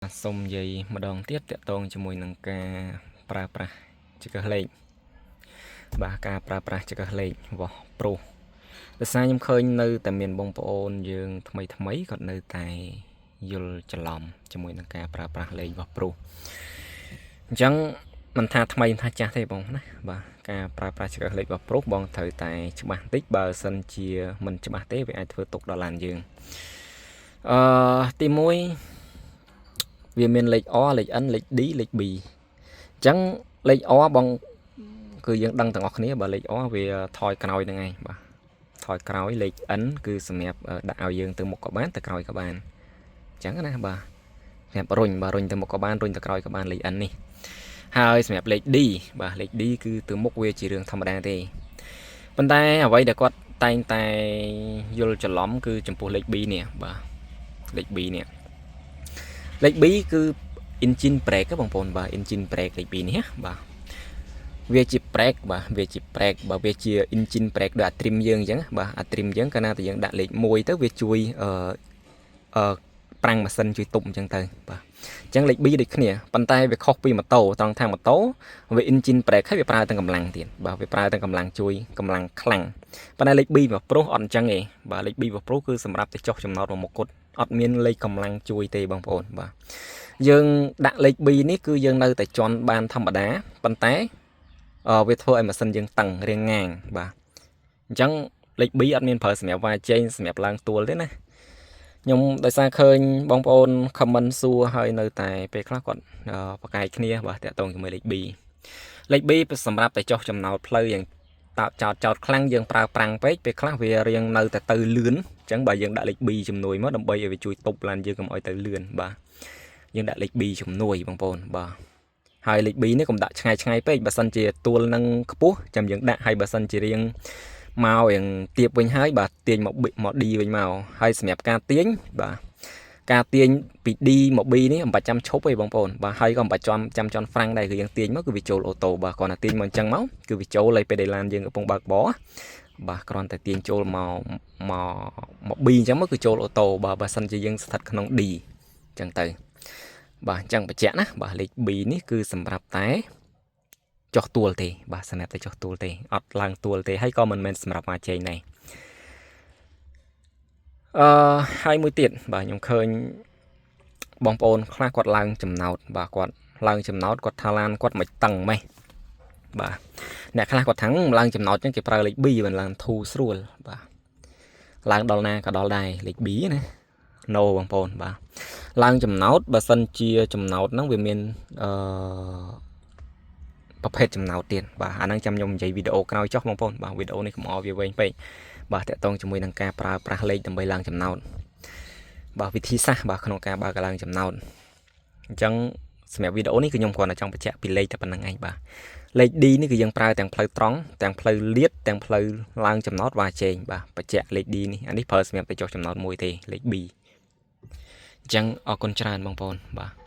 សូមនិយាយម្ដងទៀតតកតងជាមួយនឹងការប្រើប្រាស់ចង្កឹះលេខបាទការប្រើប្រាស់ចង្កឹះលេខរបស់ប្រុសដោយសារខ្ញុំឃើញនៅតែមានបងប្អូនយើងថ្មីថ្មីគាត់នៅតែយល់ច្រឡំជាមួយនឹងការប្រើប្រាស់លេខរបស់ប្រុសអញ្ចឹងមិនថាថ្មីមិនថាចាស់ទេបងណាបាទការប្រើប្រាស់ចង្កឹះលេខរបស់ប្រុសបងត្រូវតែច្បាស់បន្តិចបើសិនជាមិនច្បាស់ទេវាអាចធ្វើទុកដល់ឡានយើងអឺទី1វាមានលេខ R លេខ N លេខ D លេខ B អញ្ចឹងលេខ R បងគឺយើងដឹងទាំងអស់គ្នាបើលេខ R វាថយក្រោយហ្នឹងឯងបាទថយក្រោយលេខ N គឺសម្រាប់ដាក់ឲ្យយើងទៅមុខក៏បានទៅក្រោយក៏បានអញ្ចឹងណាបាទសម្រាប់រុញបាទរុញទៅមុខក៏បានរុញទៅក្រោយក៏បានលេខ N នេះហើយសម្រាប់លេខ D បាទលេខ D គឺទៅមុខវាជារឿងធម្មតាទេប៉ុន្តែអ្វីដែលគាត់តែងតែយល់ច្រឡំគឺចំពោះលេខ B នេះបាទលេខ B នេះលេខ B គឺ engine brake បងប្អូនបាទ engine brake លេខ2នេះបាទវាជា brake បាទវាជា brake បាទវាជា engine brake ដូចអា trim យើងអញ្ចឹងបាទអា trim យើងកាលណាតែយើងដាក់លេខ1ទៅវាជួយអឺអឺប្រាំងម៉ាស៊ីនជួយទប់អញ្ចឹងទៅបាទអញ្ចឹងលេខ B ដូចគ្នាប៉ុន្តែវាខុសពីម៉ូតូត្រង់ថាម៉ូតូវា engine brake ហើយវាប្រើទាំងកម្លាំងទៀតបាទវាប្រើទាំងកម្លាំងជួយកម្លាំងខ្លាំងប៉ុន្តែលេខ B របស់ប្រុសអត់អញ្ចឹងទេបាទលេខ B របស់ប្រុសគឺសម្រាប់តែចុះចំណោតមួយមុខគត់អត់មានលេខកម្លាំងជួយទេបងប្អូនបាទយើងដាក់លេខ B នេះគឺយើងនៅតែជន់បានធម្មតាប៉ុន្តែវាធ្វើឲ្យម៉ាស៊ីនយើងតឹងរាងងាងបាទអញ្ចឹងលេខ B អត់មានប្រើសម្រាប់វ៉ាជែងសម្រាប់ឡើងទួលទេណាខ្ញុំដោយសារឃើញបងប្អូន comment សួរហើយនៅតែពេលខ្លះគាត់ប្រកែកគ្នាបាទតាក់ទងជាមួយលេខ B លេខ B សម្រាប់តែចុះចំណោតផ្លូវយ៉ាងតោចោតចោតខ្លាំងយើងប្រើប្រាំងពេកពេលខ្លះវារៀងនៅតែទៅលឿនអញ្ចឹងបើយើងដាក់លេខ B ជំនួយមកដើម្បីឲ្យវាជួយទប់ឡានយើងកុំឲ្យទៅលឿនបាទយើងដាក់លេខ B ជំនួយបងប្អូនបាទហើយលេខ B នេះកុំដាក់ឆ្ងាយឆ្ងាយពេកបើសិនជាទួលនឹងខ្ពស់ចាំយើងដាក់ហើយបើសិនជារៀងមករៀងទៀបវិញហើយបាទទាញមកមក D វិញមកហើយសម្រាប់ការទាញបាទការទាញពី D មក B នេះមិនបាច់ចាំឈប់ទេបងប្អូនបាទហើយក៏មិនបាច់ចាំចាំចន់ហ្វ្រាំងដែរគឺយើងទាញមកគឺវាចូល auto បាទគ្រាន់តែទាញមកអញ្ចឹងមកគឺវាចូលហើយពេលដែលឡានយើងកំពុងបើកបរបាទគ្រាន់តែទាញចូលមកមកមក B អញ្ចឹងមកគឺចូល auto បាទបើសិនជាយើងស្ថិតក្នុង D អញ្ចឹងទៅបាទអញ្ចឹងបញ្ជាក់ណាបាទលេខ B នេះគឺសម្រាប់តែចុះទួលទេបាទសម្រាប់តែចុះទួលទេអត់ឡើងទួលទេហើយក៏មិនមែនសម្រាប់មកជែងដែរអឺហើយមួយទៀតបាទខ្ញុំឃើញបងប្អូនខ្លះគាត់ឡើងចំណោតបាទគាត់ឡើងចំណោតគាត់ថាឡានគាត់មិនតឹងម៉េះបាទអ្នកខ្លះគាត់ថាឡើងចំណោតចឹងគេប្រើលេខ B មិនឡើងធូរស្រួលបាទឡើងដល់ណាក៏ដល់ដែរលេខ B ណា no បងប្អូនបាទឡើងចំណោតបើសិនជាចំណោតហ្នឹងវាមានអឺប្រភេទចំណោតទៀតបាទអាហ្នឹងចាំខ្ញុំនិយាយវីដេអូក្រោយចុះបងប្អូនបាទវីដេអូនេះកុំអោវាវែងពេកបាទតាក់ទងជាមួយនឹងការប្រើប្រាស់លេខដើម្បីឡើងចំណោតបាទវិធីសាស្ត្របាទក្នុងការបើកឡើងចំណោតអញ្ចឹងសម្រាប់វីដេអូនេះគឺខ្ញុំគ្រាន់តែចង់បញ្ជាក់ពីលេខតែប៉ុណ្្នឹងឯងបាទលេខ D នេះគឺយើងប្រើទាំងផ្លូវត្រង់ទាំងផ្លូវលៀតទាំងផ្លូវឡើងចំណោតវ៉ាជែងបាទបញ្ជាក់លេខ D នេះអានេះប្រើសម្រាប់តែចុះចំណោតមួយទេលេខ B អញ្ចឹងអរគុណច្រើនបងប្អូនបាទ។